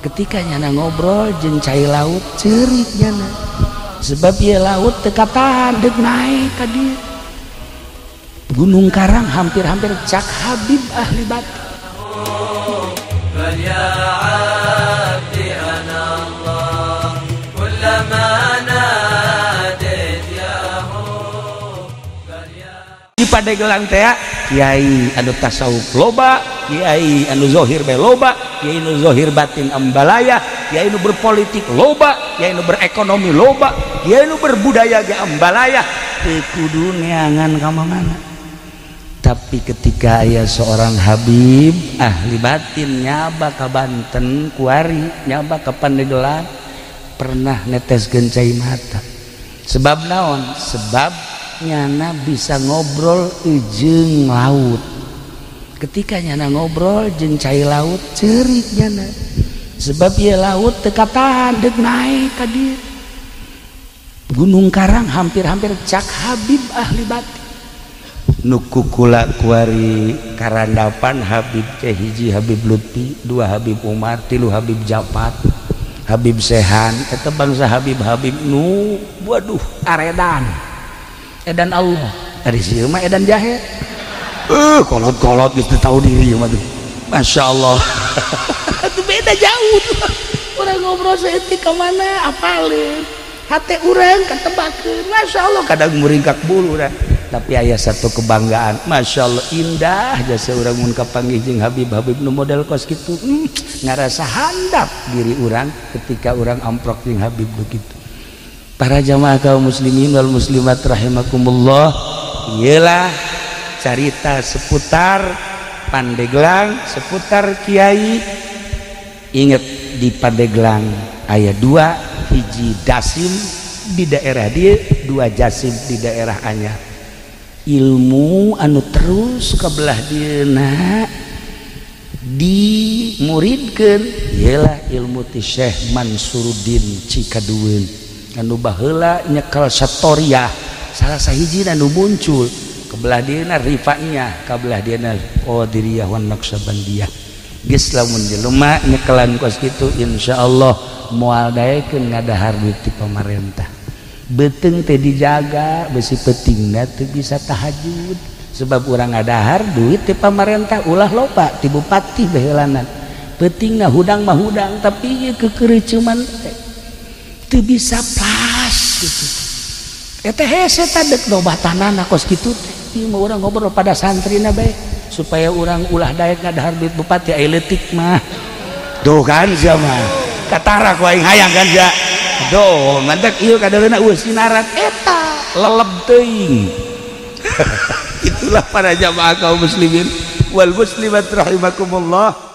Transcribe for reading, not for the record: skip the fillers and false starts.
Ketika nyana ngobrol jeung cai laut ceurik nyana. Sebab ieu laut teu katahan deuk naek ka dieu. Gunung Karang hampir-hampir cak Habib ahli batin. Di Pandeglang teh kiai anu tasawuf loba, kiai anu zohir bae loba, kiai anu zohir batin ambalaya, kiai anu berpolitik loba, kiai anu berekonomi loba, kiai anu berbudaya ge ambalaya, teu kudu neangan ka mana. Tapi ketika aya seorang Habib ahli batin nyaba ka Banten kuari, nyaba ka Pandeglang, pernah neteskeun cai mata. Sebab naon? Sebab nyana bisa ngobrol jeung laut. Ketika nyana ngobrol jeung cai laut ceurik nyana. Sebab ieu laut teu katahan deuk naek ka dieu. Gunung Karang hampir-hampir cak Habib ahli batin. Nu kukula kuari karandapan Habib teh hiji Habib Lutfi, dua Habib Umar, tilu Habib Jafar, Habib Sehan, eta bangsa Habib-habib nu waduh aredan. Edan Allah, ari sieu mah edan jahe. Kolot-kolot geus teu tahu diri mah tuh. Masya Allah. Itu beda jauh tuh. Urang ngobrol saeutik ka mana apaleun. Hate urang katebakeun. Masya Allah kadang muringkak bulu urang. Tapi aya satu kebanggaan, Masya Allah indah jasa urang mun kapanggih jeung Habib-habib nu model kos kitu. Ngarasa handap diri urang ketika urang amprok jeung Habib begitu. Para jamaah kaum muslimin wal muslimat rahimakumullah, iyalah carita seputar Pandeglang, seputar kiai. Ingat di Pandeglang aya dua, hiji dasim di daerah dia, dua jasim di daerah anyar. Ilmu anu terus kebelah dieuna dimuridkeun ialah ilmu ti Syekh Mansuruddin Cikadueun anu baheula nyekel satoriah salah sahiji anu muncul kebelah dieuna rifaiyah, kabelah dieuna qadiriyah wan naqsabandiyah. Geus lamun jelema nyekelan kos kitu insyaallah moal daekeun ngadahar duit ti pamarentah. Beuteung teh dijaga besi peutingna teu bisa tahajud sebab urang ngadahar duit ti pamarentah ulah loba ti bupati baheulanan. Peutingna hudang mah hudang tapi ieu kekeureuceuman teh teu bisa pas gitu. Eta hese tadek lobatanana kos kitu teh. Ieu mah urang ngobrol pada santrina bae supaya urang ulah daek ngadahar duit bupati aya leutik mah. Tuh kan sia mah. Katara ku aing hayang kan sia. Aduh, mantak ieu kadaleuna eueuh sinaran eta leleb teuing. Itulah para jamaah kaum muslimin wal muslimat rahimakumullah.